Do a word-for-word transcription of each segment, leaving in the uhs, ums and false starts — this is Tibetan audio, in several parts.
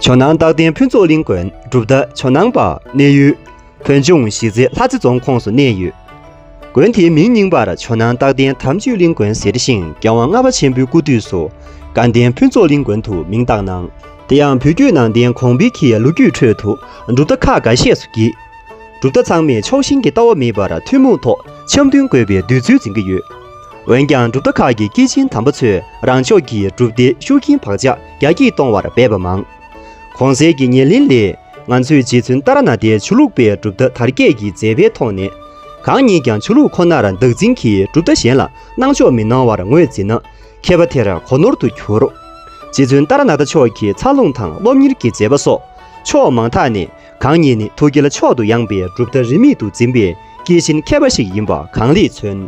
ཇོ་ནང་རྟག་བརྟན་ཕུན་ཚོགས་གླིང་དགོན་གྲུབ་མཐའ་ཇོ་ནང་པ། གནས་ཡུལ་བོད་ལྗོངས་གཞིས་རྩེ་ལྷ་རྩེ་རྫོང་ཁོངས་སུ་གནས་ཡོད། དགོན་དེའི་མིང་རྙིང་པར་ཇོ་ནང་རྟག་བརྟན་དམ་ཆོས་གླིང་དགོན་ཟེར་ཞིང་རྒྱལ་དབང་ལྔ་པ་ཆེན་པོའི་སྐུ་དུས་སུ་དགའ་ལྡན་ཕུན་ཚོགས་གླིང་དགོན་དུ་མིང་བཏགས་གནང་། དེ་ཡང་བོད་བརྒྱུད་ནང་བསྟན་གོང་འཕེལ་གྱི་ལོ་རྒྱུས་ཁྲོད་དུ་གྲུབ་མཐའ་ཁག་འགའ་ཤས་སུ་བགྱིས། གྲུབ་མཐའ་ཚང་མས་ཕྱོགས་ཞེན་གྱི་ལྟ་བ་མེད་པར་ཐུན་མོང་ཐོག་འཆམ་མཐུན་དགོས་པའི་འདོད་ཚུལ་འཛིན་གྱི་ཡོད། འོན་ཀྱང་གྲུབ་མཐའ་ཁག་གི་སྐྱེས་ཆེན་དམ་པ་ཚོས་རང་ཕྱོགས་ཀྱི་གྲུབ་མཐའི་ཤུགས་རྐྱེན་བག་ཆགས་རྒྱ་སྐྱེད་གཏོང་བར་འབད་པ་མང་། གོང་གསལ་གྱི་ཉེར་ལེན་ལས། ང་ཚོས་རྗེ་བཙུན་ཏཱ་ར་ནཱ་ཐའི་ཆོས་ལུགས་པའི་གྲུབ་མཐའ་དར་རྒྱས་ཀྱི་མཛད་པའི་ཐོག་ནས། གང་ཉིད་ཀྱང་ཆོས་ལུགས་ཁོ་ནར་བདག་འཛིན་གྱིས་གྲུབ་མཐའ་གཞན་ལ་སྣང་ཕྱོགས་མི་གནང་བར་ངོས་འཛིན་ན། མཁས་པ་དེར་གོ་ནོར་དུ་གྱུར། རྗེ་བཙུན་ཏཱ་ར་ནཱ་ཐ་མཆོག་གི་འཚར་ལོངས་དང་སློབ་གཉེར་གྱི་མཛད་པ་སོགས་ཕྱོགས་མང་དག་ནས་གང་ཉིད་ནི་ཐུགས་བསྐྱེད་མཆོག་ཏུ་ཡངས་པའི་གྲུབ་མཐའ་རིས་མེད་དུ་འཛིན་པའི་སྐྱེས་ཆེན་མཁས་པ་ཞིག་ཡིན་པ་གང་ལེགས་མཚོན།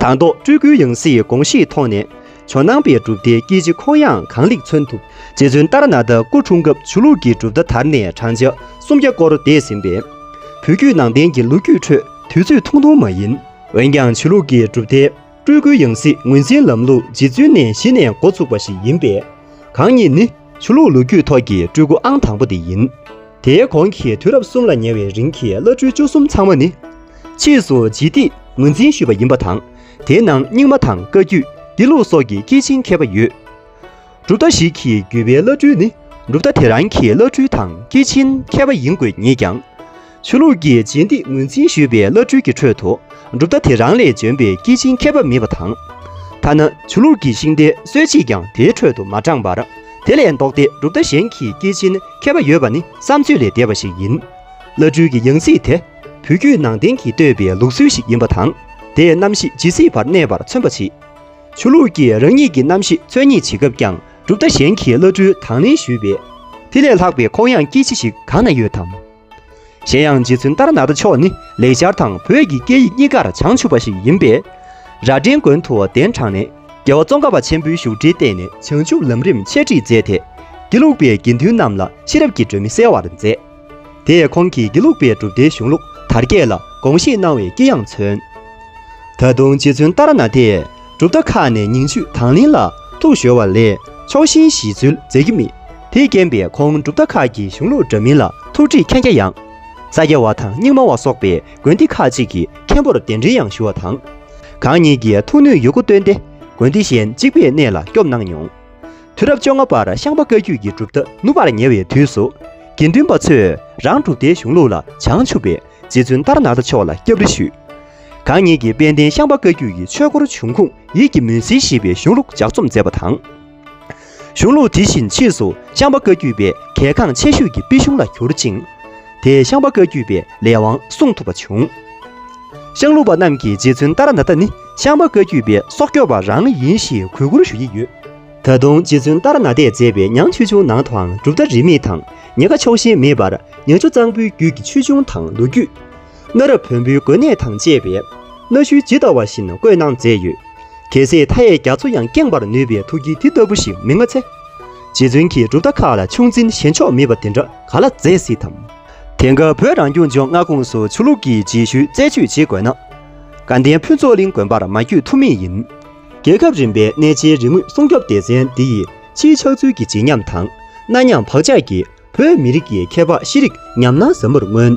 དང་ཐོག་སྤྲུལ་སྐུའི་ཡང་སྲིད་དགོངས་བཞེས་ཐོག་ནས། ཇོ་ནང་པའི་གྲུབ་མཐའི་སྐྱེས་ཆེན་ཁོང་ཡང་གང་ལེགས་མཚོན་ཐུབ། རྗེ་བཙུན་ཏཱ་ར་ནཱ་ཐ་སྐུ་འཁྲུངས་སྐབས་ཆོས་ལུགས་ཀྱི་གྲུབ་མཐའ་དར་ནས་བགྲང་བྱ་སུམ་བརྒྱ་སྐོར་འདས་ཟིན་པས། བོད་བརྒྱུད་ནང་བསྟན་གྱི་ལོ་རྒྱུས་ཁྲོད་དུས་ཚོད་ཐུང་ཐུང་མ་ཡིན། འོན་ཀྱང་ཆོས་ལུགས་ཀྱི་གྲུབ་མཐའི་སྤྲུལ་སྐུའི་ཡང་སྲིད་ངོས་འཛིན་ལམ་ལུགས་རྗེ་བཙུན་ནས་གཞི་ནས་འགོ་ཚུགས་པ་ཞིག་ཡིན་པས། གང་ཉིད་ནི་ཆོས་ལུགས་ལོ་རྒྱུས་ཐོག་གི་སྤྲུལ་སྐུ་ཨང་དང་པོ་དེ་ཡིན། དེའི་གོང་གི་དུས་རབས་གསུམ་ལ་ཉེ་བའི་རིང་གི་བླ་སྤྲུལ་བཅུ་གསུམ་ཚང་མ་ནི། ཕྱིས་སུ་རྗེ་འདིས་ངོས་འཛིན་ཞུས་པ་ཡིན་པ་དང་། དེའི་ནང་རྙིང་མ་དང་བཀའ་བརྒྱུད། དགེ་ལུགས་སོགས་ཀྱི་སྐྱེས་ཆེན་མཁས་པ་ཡོད། གྲུབ་མཐའ་ཞིག་གིས་བརྒྱུད་པའི་བླ་སྤྲུལ་ནི། གྲུབ་མཐའ་དེ་རང་གི་བླ་སྤྲུལ་དང་སྐྱེས་ཆེན་མཁས་པ་ཡིན་དགོས་ངེས་ཀྱང་། ཆོས་ལུགས་ཀྱི་རྗེ་འདིས་ངོས་འཛིན་ཞུས་པའི་བླ་སྤྲུལ་གྱི་ཁྲོད་དུ། གྲུབ་མཐའ་དེ་རང་ལས་འཇོན་པའི་སྐྱེས་ཆེན་མཁས་པ་མེད་པ་དང་། ཐ་ན་ཆོས་ལུགས་ཀྱི་ཤིང་རྟའི་སྲོལ་འབྱེད་ཀྱང་དེའི་ཁྲོད་དུ་མ་བགྲངས་པར། དེ་ལས་ལྡོག་སྟེ་གྲུབ་མཐའ་གཞན་གྱི་སྐྱེས་ཆེན་མཁས་པ་ཡོད་པ་ནི་བསམ་ཚོད་ལས་འདས་པ་ཞིག་ཡིན། བླ་སྤྲུལ་གྱི་ཡང་སྲིད་དེ། བོད་བརྒྱུད་ནང་བསྟན་གྱིས་བཏོད་པའི་ལུགས་སྲོལ་ཞིག་ཡིན་པ་དང་། དེས་རྣམ་ཤེས་ཇི་སྲིད་བར་གནས་པར་མཚོན་པ་བྱེད། ཆོས་ལུགས་ཀྱིས་རང་ཉིད་ཀྱི་རྣམ་ཤེས་འཚོལ་སྙེག་བྱེད་སྐབས་ཀྱང་གྲུབ་མཐའ་གཞན་གྱི་བླ་སྤྲུལ་དང་ལེན་ཞུས་པས། དེ་ལས་ལྷག་པའི་ཁོང་ཡངས་སྐྱེས་ཆེ་ཞིག་གང་ན་ཡོད་དམ། གཞན་ཡང་རྗེ་བཙུན་ཏཱ་ར་ནཱ་ཐ་མཆོག་ནི་ལེགས་སྦྱར་དང་བོད་ཀྱི་སྐད་ཡིག་གཉིས་ཀར་བྱང་ཆུབ་པ་ཞིག་ཡིན་པས། རྭ་སྒྲེང་དགོན་དུ་གདན་དྲངས་ནས། རྒྱལ་བ་ཙོང་ཁ་པ་ཆེན་པོའི་བཞུགས་ཁྲིར་བརྟེན་ནས་བྱང་ཆུབ་ལམ་རིམ་འཆད་ཁྲིད་མཛད་དེ། དགེ་ལུགས་པའི་དགེ་འདུན་རྣམས་ལ་ཤེས་རབ་ཀྱི་སྒྲོན་མེ་གསལ་བར་མཛད། དེས་ཁོང་གིས་དགེ་ལུགས་པའི་གྲུབ་མཐའི་གཞུང་ལུགས་དར་རྒྱས་ལ་དགོངས་བཞེས་གནང་བའི་དཀྱེལ་ཡངས་མཚོན། ད་དུང་རྗེ་བཙུན་ཏཱ་ར་ནཱ་ཐས་གྲུབ་མཐའ་ཁག་ནས་ཉིང་བཅུད་དང་ལེན་ལ་ཐུགས་གཞོལ་བ་ལས་ཕྱོགས་ཞེན་ཞི་ཚུལ་མཛད་ཀྱི་མེད། དེས་རྐྱེན་པས་ཁོང་གྲུབ་མཐའ་ཁག་གི་གཞུང་ལུགས་འདྲ་མིན་ལ་ཐུགས་ཁྲིད་མཁྱེན་རྒྱ་ཡངས། ས་སྐྱ་བ་དང་རྙིང་མ་བ་སོགས་པའི་དགོན་སྡེ་ཁག་ཅིག་གིས་མཁན་པོར་གདན་འདྲེན་ཡང་ཞུ་བ་དང་། གང་ཉིད་ཀྱིས་ཐུགས་ནུས་ཡོད་རྒུ་བཏོན་ཏེ་དགོན་སྡེ་གཞན་གཅིག་པའི་གནས་ལ་སྐྱོབ་གནང་མྱོང་། དུས་རབས་བཅོ་ལྔ་པར་ཤངས་པ་བཀའ་བརྒྱུད་ཀྱི་གྲུབ་མཐའ་ནུབ་པར་ཉེ་བའི་དུས་སུ། དགེ་འདུན་པ་ཚོས་རང་གྲུབ་མཐའི་གཞུང་ལུགས་ལ་བྱང་ཆུབ་པའི་རྗེ་བཙུན་ཏཱ་ར་ནཱ་ཐ་མཆོག་ལ་སྐྱབས་རེ་ཞུས། གང་ཉིད་ཀྱིས་དཔལ་ལྡན་ཤངས་པ་བཀའ་བརྒྱུད་ཀྱི་ཆོས་སྐོར་འབྱུང་ཁུངས་ཡིད་ཀྱི་མུན་སེལ་ཞེས་པའི་གཞུང་ལུགས་ལྗགས་རྩོམ་མཛད་པ་དང་། གཞུང་ལུགས་དེ་བཞིན་ཕྱིས་སུ་ཤངས་པ་བཀའ་བརྒྱུད་པའི་གལ་འགངས་ཆེ་ཤོས་ཀྱི་དཔེ་གཞུང་ལ་གྱུར་ཅིང་། དེས་ཤངས་པ་བཀའ་བརྒྱུད་པའི་ལས་དབང་སྲུང་ཐུབ་པ་བྱུང་། ཤངས་ལུགས་པ་རྣམས་ཀྱིས་རྗེ་བཙུན་ཏཱ་ར་ནཱ་ཐ་ནི་ཤངས་པ་བཀའ་བརྒྱུད་པའི་སྲོག་སྐྱོབ་པ་རང་ཡིན་ཞེས་གུས་བཀུར་ཞུ་ཡི་ཡོད། ད་དུང་རྗེ་བཙུན་ཏཱ་ར་ནཱ་ཐས་མཛད་པའི་ཉང་ཆོས་འབྱུང་ནང་དུའང་གྲུབ་མཐའ་རིས་མེད་དང་ཉེན་ཁ་ཕྱོགས་ཞེན་མེད་པར་ཉང་ཆོས་གཙང་པོའི་རྒྱུད་ཀྱི་ཆོས་འབྱུང་དང་ལོ་རྒྱུས། གནའ་རབས་བོན་པོའི་དགོན་གནས་དང་བཅས་པའི་གནའ་ཤུལ་ཇི་ལྟ་བ་བཞིན་བཀོད་གནང་མཛད་ཡོད། གལ་སྲིད་མཐའ་ཡས་རྒྱ་མཚོ་ཡང་བསྐྱངས་པར་ནུས་པའི་ཐུགས་བསྐྱེད་དེ་ལྟ་བུ་ཞིག་མི་མངའ་ཚེ། རྗེ་བཙུན་གྱི་གྲུབ་མཐའ་ཁག་ལ་ཆུང་འཛིན་ཞེན་ཕྱོགས་མེད་པ་དེ་འདྲ་ག་ལ་མཛད་སྲིད་དམ། དེང་སྐབས་བོད་རང་སྐྱོང་ལྗོངས་མངའ་ཁོངས་སུ་ཆོས་ལུགས་ཀྱི་རྗེས་ཤུལ་རྩད་གཅོད་བྱེད་དགོས་ན། དགའ་ལྡན་ཕུན་ཚོགས་གླིང་དགོན་པར་མ་བསྐྱོད་ཐུབ་མེད་ཡིན། རྒྱལ་ཁབ་རིམ་པའི་གནས་ཆེན་རིག་དངོས་སྲུང་སྐྱོབ་སྡེ་ཚན་འདི་ཡིས་ཕྱིའི་ཆགས་ཚུལ་གྱི་བརྗིད་ཉམས་དང་གནའ་ཉམས་བག་ཆགས་ཀྱིས་བོད་མི་རིགས་ཀྱི་ཁྱད་འཕགས་ཤེས་རིག་ཉམས་སྣང་ཟབ་མོར་མངོན།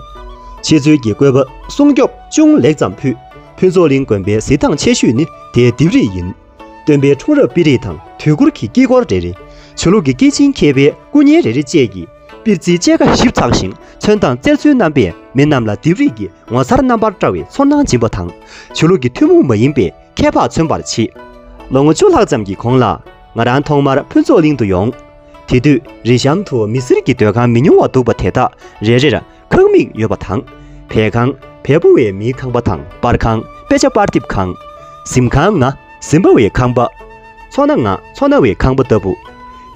ཕྱི་ཚུལ་གྱི་བཀོད་པ་སྲུང་སྐྱོབ་ཅུང་ལེགས་ཙམ་ཕུད། ཕུན་ཚོགས་གླིང་དགོན་པའི་གཟི་མདངས་ཆེ་ཤོས་ནི་དེའི་ལྡེབས་རིས་ཡིན། སྟོན་པའི་འཁྲུངས་རབས་དཔེ་རིས་དང་དུས་འཁོར་གྱི་དཀྱིལ་འཁོར་རེ་རེ། ཆོས་ལུགས་ཀྱི་སྐྱེས་ཆེན་མཁས་པའི་སྐུ་བརྙན་རེ་རེ་བཅས་ཀྱིས་པིར་རྩི་བཅད་ཁ་ཞིབ་ཚགས་ཤིང་ཚོན་མདངས་རྩེར་སོན་རྣམ་པས་མི་རྣམས་ལ་ལྡེབས་རིས་ཀྱི་ངོ་མཚར་རྣམ་པར་བཀྲ་བའི་ཚོར་སྣང་སྦྱིན་པ་དང་ཆོས་ལུགས་ཀྱི་ཐུན་མོང་མ་ཡིན་པའི་ཁྱད་འཕགས་མཚོན་པར་བྱེད། ལོ་ངོ་བཅུ་ལྷག་ཙམ་གྱི་གོང་ལ་ང་རང་ཐོག་མར་ཕུན་ཚོགས་གླིང་དུ་ཡོང་། དེ་དུས་རི་གཤམ་དུ་མི་སེར་གྱི་སྡོད་ཁང་མི་ཉུང་བ་འདུག་པ་དེ་དག་རེ་རེར་ཁང་མིག་ཡོད་པ་དང་། བལ་ཁང་། བལ་པོ་བའི་མིའི་ཁང་པ་དང་པར་ཁང་། དཔེ་ཆ་པར་འདེབས་ཁང་། གཟིམ་ཁང་ལྔ། གཟིམ་པ་བའི་ཁང་པ། ཚོ་སྣ་ལྔ། ཚོ་སྣ་བའི་ཁང་པ་ལྟ་བུ།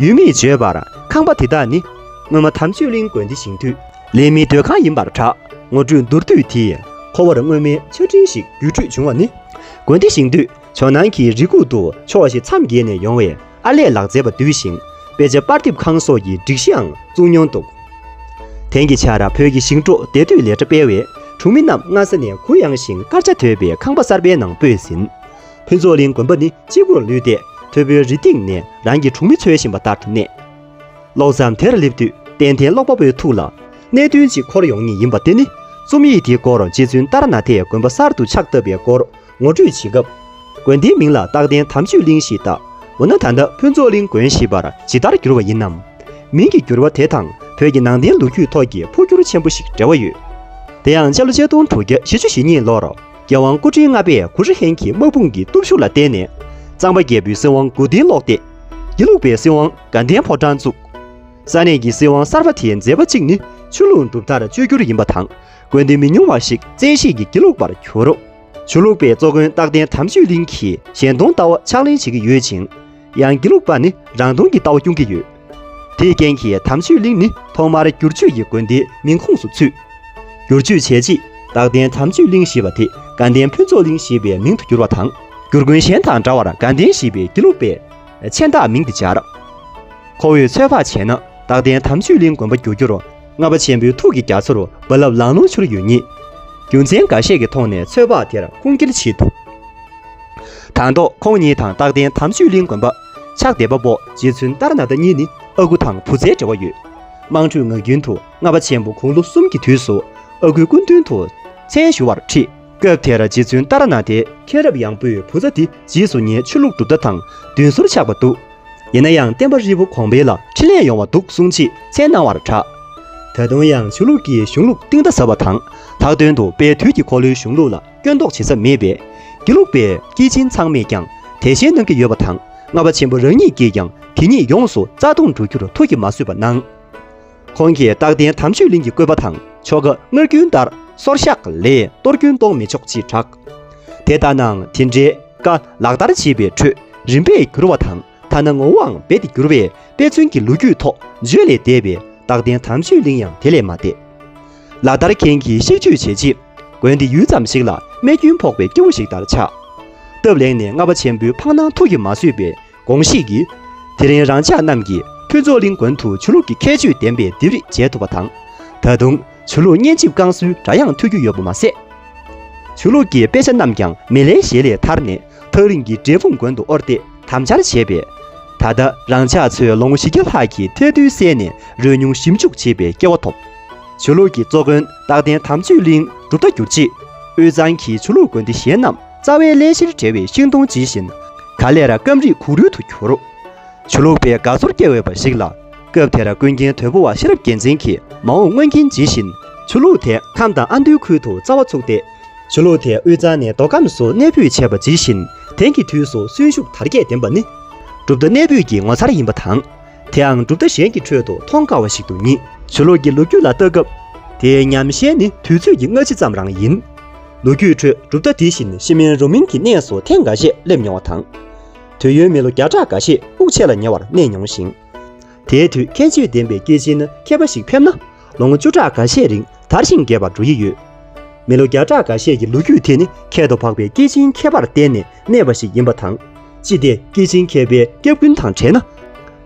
ཡུལ་མིས་བརྗོད་པར་ཁང་པ་དེ་དག་ནི་སྔོན་མ་དམ་ཆོས་གླིང་དགོན་སྡེ་བཞེངས་དུས་ལས་མིའི་སྡོད་ཁང་ཡིན་པར་གྲགས། ངོ་སྤྲོད་མདོར་བསྡུས་དེས་ཁོ་བོར་སྔོན་མའི་ཆ་འཕྲིན་ཞིག་བརྒྱུད་སྤྲོད་བྱུང་བ་ནི། དགོན་སྡེ་བཞེངས་དུས་ཇོ་ནང་གི་རི་ཁུག་ཏུ་ཕྱོགས་བཞི་མཚམས་བརྒྱད་ནས་ཡོང་བའི་ཨར་ལས་ལག་རྩལ་པ་འདུས་ཤིང་དཔེ་ཆ་པར་འདེབས་ཁང་སོགས་ཀྱི་སྒྲིག་གཞིའང་བཙུགས་མྱོང་འདུག་དེང་གི་ཆར་བོད་ཀྱི་ཞིང་འབྲོག་བདེ་སྡོད་ལས་གྲྭ་སྤེལ་བས་གྲོང་མི་རྣམས་སྔ་ས་ནས་གུ་ཡངས་ཤིང་དཀར་ཆ་དོད་པའི་ཁང་པ་གསར་པའི་ནང་སྤོས་ཟིན། ཕུན་ཚོགས་གླིང་དགོན་པ་ནི་གཅིག་པུར་ལུས་ཏེ་མཐོན་པོའི་རི་སྟེང་ནས་རང་གི་གྲོང་མི་འཚོལ་བཞིན་པ་ལྟར་དུ་གནས། ཀློག་མཚམས་དེར་སླེབས་དུས་ ཏན་ཏན་ཀློག་པ་པོའི་ཐུགས་ལ་གནད་དོན་ཅིག་འཁོར་ཡོང་ངེས་ཡིན་པ་དེ་ནི། རྩོམ་ཡིག་དེའི་སྐོར་རྗེ་བཙུན་ཏཱ་ར་ནཱ་ཐས་དགོན་པ་གསར་དུ་ཕྱག་བཏབ་པའི་སྐོར་ངོ་སྤྲོད་བྱེད་སྐབས། དགོན་སྡེའི་མིང་ལ་རྟག་བརྟན་དམ་ཆོས་གླིང་ཞེས་བཏགས། འོ་ན་ད་ལྟ་ཕུན་ཚོགས་གླིང་དགོན་ཞེས་པར་ཇི་ལྟར་བསྒྱུར་བ་ཡིན་ནམ། མིང་གི་བསྒྱུར་བ་དེ་དང་བོད་ཀྱི་ནང་བསྟན་ལོ་རྒྱུས་ཐོག་གི་འཕོ་འགྱུར་ཆེན་པོ་ཞིག་འབྲེལ་བ་ཡོད། དེ་ཡང་སྤྱི་ལོ་ཆིག་སྟོང་དྲུག་བརྒྱ་བཞི་བཅུ་ཞེ་གཉིས་ལོར། རྒྱལ་དབང་སྐུ་ཕྲེང་ལྔ་པས་གུ་རུ་ཧན་གྱི་དམག་དཔུང་གི་སྟོབས་ཤུགས་ལ་བརྟེན་ནས། གཙང་པ་རྒྱལ་པོའི་སྲིད་དབང་མགོ་རྟིང་སློག་སྟེ། དགེ་ལུགས་པའི་སྲིད་དབང་དགའ་ལྡན་ཕོ་བྲང་བཙུགས། ས་གནས་ཀྱི་སྲིད་དབང་གསར་པ་དེའི་མཛད་པ་གཅིག་ནི་ཆོས་ལུགས་གྲུབ་མཐར་བཅོས་བསྒྱུར་ཡིན་པ་དང་། དགོན་སྡེ་མི་ཉུང་བ་ཞིག་བཙན་ཤེད་ཀྱིས་དགེ་ལུགས་པར་གྱུར། ཆོས་ལུགས་པའི་གཙོ་དགོན་རྟག་བརྟན་དམ་ཆོས་གླིང་གིས་གཞན་སྟོང་ལྟ་བ་ཕྱག་ལེན་བྱེད་ཀྱི་ཡོད་ཅིང་། ཡང་དགེ་ལུགས་པ་ནི་རང་སྟོང་གི་ལྟ་བ་སྐྱོང་གི་ཡོད། དེའི་རྐྱེན་གྱིས་དམ་ཆོས་གླིང་ནི་ཐོག་མར་བསྒྱུར་བཅོས་ཀྱི་དགོན་སྡེའི་མིང་ཁོངས་སུ་ཚུད། བསྒྱུར་བཅོས་བྱས་རྗེས་རྟག་བརྟན་དམ་ཆོས་གླིང་ཞེས་པ་དེ་དགའ་ལྡན་ཕུན་ཚོགས་གླིང་ཞེས་པའི་མིང་དུ་བསྒྱུར་བ་དང་། བསྒྱུར་དགོན་གཞན་དང་འདྲ་བར་དགའ་ལྡན་ཞེས་པའི་དགེ་ལུགས་པའི་མཆན་རྟགས་མིང་དེ་སྦྱར། ཁོ་བོས་ཚོད་དཔག་བྱས་ན། རྟག་བརྟན་དམ་ཆོས་གླིང་དགོན་པ་བསྒྱུར་རྒྱུར། ལྔ་པ་ཆེན་པོའི་ཐུགས་ཀྱི་རྒྱ་མཚོར་རྦ་རླབས་ལང་ལོང་འཕྱུར་ཡོད་ཉིད། རྒྱུ་མཚན་འགའ་ཤས་ཀྱི་ཐོག་ནས་ཚོད་དཔག་དེར་ཁུངས་སྐྱེལ་བྱེད་ཐུབ། དང་ཐོག་ཁོང་ཉིད་དང་རྟག་བརྟན་དམ་ཆོས་གླིང་དགོན་པ་ཕྱག་འདེབས་པ་པོ་རྗེ་བཙུན་ཏཱ་ར་ནཱ་ཐ་གཉིས་ནི་ཨ་ཁུ་དང་བུ་ཚའི་འབྲེལ་བ་ཡོད། དམངས་ཁྲོད་ངག་རྒྱུན་དུ་ལྔ་པ་ཆེན་པོ་དགུང་ལོ་གསུམ་གྱི་དུས་སུ་ཨ་ཁུའི་སྐུ་མདུན་དུ་མཚན་ཞུ་བར་ཁྲིད། སྐབས་དེར་རྗེ་བཙུན་ཏཱ་ར་ནཱ་ཐའི་མཁྱེན་རབ་ཡངས་པོས་བུ་ཚ་དེ་རྗེས་སུ་ཉེ་ཆོས་ལུགས་གྲུབ་མཐའ་དང་མདུན་སོར་ཆགས་པ་འདུག། ཡིན་ན་ཡང་བསྟན་པ་རིལ་བུ་གོང་འཕེལ་ལ་འཕྲིན་ལས་ཡོང་བ་འདུག་གསུངས་རྗེས་མཚན་གནང་བར་གྲགས། ད་དུང་ཡང་ཆོས་ལུགས་ཀྱི་གཞུང་ལུགས་གཏིང་ཟབ་པ་དང་ལྷག་དོན་དུ་དཔལ་དུས་ཀྱི་འཁོར་ལོའི་གཞུང་ལུགས་ལ་སྐྱོན་འདོགས་བྱེད་ས་མེད་པས། དགེ་ལུགས་པའི་སྐྱེས་ཆེན་ཚང་མས་ཀྱང་དད་ཞེན་གནང་གི་ཡོད་པ་དང་། ལྔ་པ་ཆེན་པོ་རང་ཉིད་ཀྱིས་ཀྱང་དེ་ཉིད་ཡོངས་སུ་རྩ་སྟོངས་འགྲོ་རྒྱུར་ཐུགས་ཀྱིས་མ་བཟོད་པ་གནང་། ཁོང་གིས་རྟག་བརྟན་དམ་ཆོས་གླིང་གི་བཀོད་པ་དང་ཆོ་ག་སྔར་རྒྱུན་ལྟར་སོར་བཤགས་ལས་གཏོར་སྐྱོན་གཏོང་མི་ཆོག་ཅེས་བསྒྲགས། དེ་ལྟ་ནའང་དེ་འདྲའི་བཀའ་ལག་བསྟར་བྱེད་པའི་ཁྲོད་རིམ་པས་འགྱུར་བ་དང་། ཐ་ན་ངོ་བོའང་རྦད་དེ་འགྱུར་བས། དཔེ་མཚོན་གྱི་ལོ་རྒྱུས་ཐོག་བརྗོད་ལས་འདས་པའི་རྟག་བརྟན་དམ་ཆོས་གླིང་ཡང་དེ་ལས་མ་འདས། ལག་བསྟར་མཁན་གྱིས་གཤེགས་བཅོས་བྱས་རྗེས། དགོན་དེ་ཡུད་ཙམ་ཞིག་ལ་རྨས་སྐྱོན་ཕོག་པའི་སྐྱེ་བོ་ཞིག་ལྟར་ཆགས། སྟབས་ལེགས་ནས་ལྔ་པ་ཆེན་པོའི་འཕང་སྣང་ཐུགས་ཀྱིས་མ་བཟོད་པའི་དགོངས་བཞེས་ཀྱིས། དེ་རིང་རང་ཅག་རྣམས་ཀྱིས་ཕུན་ཚོགས་གླིང་དགོན་དུ་ཆོས་ལུགས་ཀྱི་ཁྱད་ཆོས་ལྡན་པའི་ལྡེབས་རིས་མཇལ་ཐུབ་པ་དང་། ད་དུང་ཆོས་ལུགས་སྙན་འཇེབས་བསྐང་གསོའི་སྒྲ་དབྱངས་ཐོས་རྒྱུ་ཡོད་པ་མ་ཟད། ཆོས་ལུགས་ཀྱི་དཔེ་ཆ་རྣམས་ཀྱང་མེ་ལྷའི་ཞལ་ལས་ཐར་ནས་ཐག་རིང་གི་འབྲས་སྤུངས་དགོན་དུ་དབོར་ཏེ་དམ་འཆར་བྱས་པས། ད་ལྟ་རང་ཅག་ཚོས་ལོ་ངོ་བཞི་བརྒྱ་ལྷག་གི་ཐལ་རྡུལ་བསལ་ནས་རོལ་མྱོང་ཞིབ་འཇུག་བྱེད་པའི་སྐལ་བ་ཐོབ། ཆོས་ལུགས་ཀྱི་གཙོ་དགོན་རྟག་བརྟན་དམ་ཆོས་གླིང་གྲུབ་མཐའ་བསྒྱུར་རྗེས། དབུས་གཙང་གི་ཆོས་ལུགས་དགོན་སྡེ་གཞན་རྣམས་རྩ་བའི་བརླན་གཤེར་བྲལ་བའི་ཤིང་སྡོང་ཇི་བཞིན། ག་ལེར་སྐམ་རིད་གུག་རུལ་དུ་གྱུར། ཆོས་ལུགས་པའི་དགའ་ཚོར་སྐྱེ་འོས་པ་ཞིག་ལ། སྐབས་དེར་ཀུན་མཁྱེན་དོལ་པོ་བ་ཤེས་རབ་རྒྱལ་མཚན་གྱིས་མ་འོངས་སྔོན་རྐྱེན་ཇི་བཞིན། ཆོས་ལུགས་དེ་ཁམས་དང་ཨ་མདོའི་ཁུལ་དུ་རྩ་བ་ཚུགས་ཏེ། ཆོས་ལུགས་དེ་དབུས་གཙང་ནས་མདོ་ཁམས་སུ་གནས་སྤོས་བྱས་པ་ཇི་བཞིན། དེང་གི་དུས་སུ་གསོན་ཤུགས་དར་རྒྱས་ལྡན་པ་ནི། གྲུབ་མཐའ་གནས་སྤོས་ཀྱི་ངོ་མཚར་ཡིན་པ་དང་། དེའང་གྲུབ་མཐའ་གཞན་གྱི་ཁྲོད་དུ་མཐོང་དཀའ་བ་ཞིག་ཏུ་ངེས། ཆོས་ལུགས་ཀྱི་ལོ་རྒྱུས་ལ་ལྟ་སྐབས། དེའི་ཉམས་ཞན་ནི་དུས་ཚོད་ཀྱི་སྔ་ཕྱི་ཙམ་རང་ཡིན། ལོ་རྒྱུས་ཁྲོད་གྲུབ་མཐའ་དེ་བཞིན་ཤི་མན་རོ་མིན་གྱི་གནས་སུ་ཐེངས་འགའ་ཤས་སླེབས་མྱོང་བ་དང་། དུས་ཡུན་མི་ལོ་བརྒྱ་ཕྲག་འགའ་ཤས་དབུགས་ཆད་ལ་ཉེ་བར་གནས་མྱོང་ཞིང་། དེའི་དུས་ཁྱད་ཆོས་ལྡན་པའི་སྐྱེས་ཆེན་མཁས་པ་ཞིག་ཕེབས་ན། ལོ་ངོ་བཅུ་ཕྲག་འགའ་ཤས་རིང་དར་ཞིང་རྒྱས་པར་འགྲོ་ཡི་ཡོད། མི་ལོ་བརྒྱ་ཕྲག་འགའ་ཤས་ཀྱི་ལོ་རྒྱུས་དེ་ནི་ཁྱད་དུ་འཕགས་པའི་སྐྱེས་ཆེན་མཁས་པར་བརྟེན་ནས་གནས་པ་ཞིག་ཡིན་པ་དང་། ཅི་སྟེ་སྐྱེས་ཆེན་མཁས་པའི་སྐྱབས་ཀུན་དང་བྲལ་ན།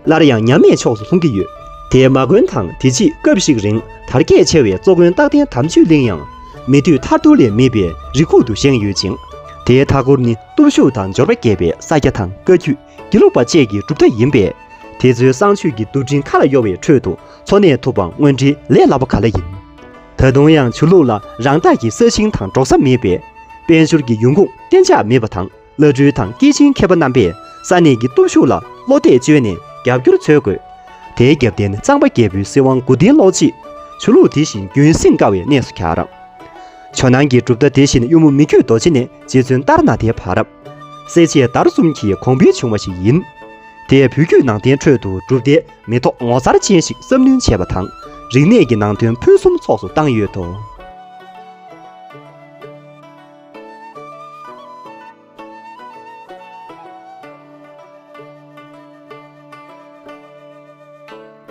སླར་ཡང་ཉམས་མེད་ཕྱོགས་སུ་ལྷུང་གི་ཡོད། དེའི་མ་དགོན་དང་དེ་རྗེས་སྐབས་ཤིག་རིང་དར་རྒྱས་ཆེ་བའི་གཙོ་དགོན་རྟག་བརྟན་དམ་ཆོས་གླིང་ཡང་། མི་འདུས་ཐར་ཐོར་ལས་མེད་པའི་རི་ཁུག་ཏུ་བཞེངས་ཡོད་ཅིང་། དེའི་མཐའ་འཁོར་ནི་སྟོབས་ཤུགས་དང་འབྱོར་པ་རྒྱས་པའི་ས་སྐྱ་དང་བཀའ་བརྒྱུད། དགེ་ལུགས་པ་བཅས་ཀྱི་གྲུབ་མཐའ་ཡིན་པས། དེ་ཚོའི་བསང་མཆོད་ཀྱི་རྡུལ་ཕྲན་མཁའ་ལ་གཡོ་བའི་ཁྲོད་དུ་འཚོ་གནས་ཐུབ་པའང་དངོས་འབྲེལ་ལས་སླ་པོ་ག་ལ་ཡིན། ད་དུང་ཡང་ཆོས་ལུགས་ལ་རང་རྟགས་ཀྱི་ས་ཞིང་དང་འབྲོག་ས་མེད་པས། དཔལ་འབྱོར་གྱི་ཡོང་ཁུངས་གཏན་འཇགས་མེད་པ་དང་། བླ་སྤྲུལ་དང་སྐྱེས་ཆེན་མཁས་པ་རྣམ་པས་ས་གནས་ཀྱི་སྟོབས་ཤུགས་ལ་བློ་གཏད་བཅོལ་ནས་རྒྱབ་སྐྱོར་འཚོལ་དགོས། དེའི་རྒྱབ་རྟེན་གཙང་པ་རྒྱལ་པོའི་སྲིད་དབང་མགོ་རྟིང་སློག་རྗེས། ཆོས་ལུགས་དེ་བཞིན་རྒྱུན་བསྲིང་དཀའ་བའི་གནས་སུ་གྱར། ཇོ་ནང་གི་གྲུབ་མཐའ་དེ་བཞིན་གཡུལ་མོ་མི་བསྐྱོད་རྡོ་རྗེ་ནས་རྗེ་བཙུན་ཏཱ་ར་ནཱ་ཐའི་བར། གསལ་བྱེད་དར་གསུམ་གྱི་གོང་འཕེལ་བྱུང་བ་ཞིག་ཡིན། དེས་བོད་བརྒྱུད་ནང་བསྟན་ཁྲོད་དུ་གྲུབ་མཐའི་མེ་ཏོག་ངོ་མཚར་ཅན་ཞིག་གསབ་སྣོན་བྱས་པ་དང་། རིག་གནས་ཀྱི་ནང་དོན་ཕུན་སུམ་ཚོགས་སུ་བཏང་ཡོད་དོ།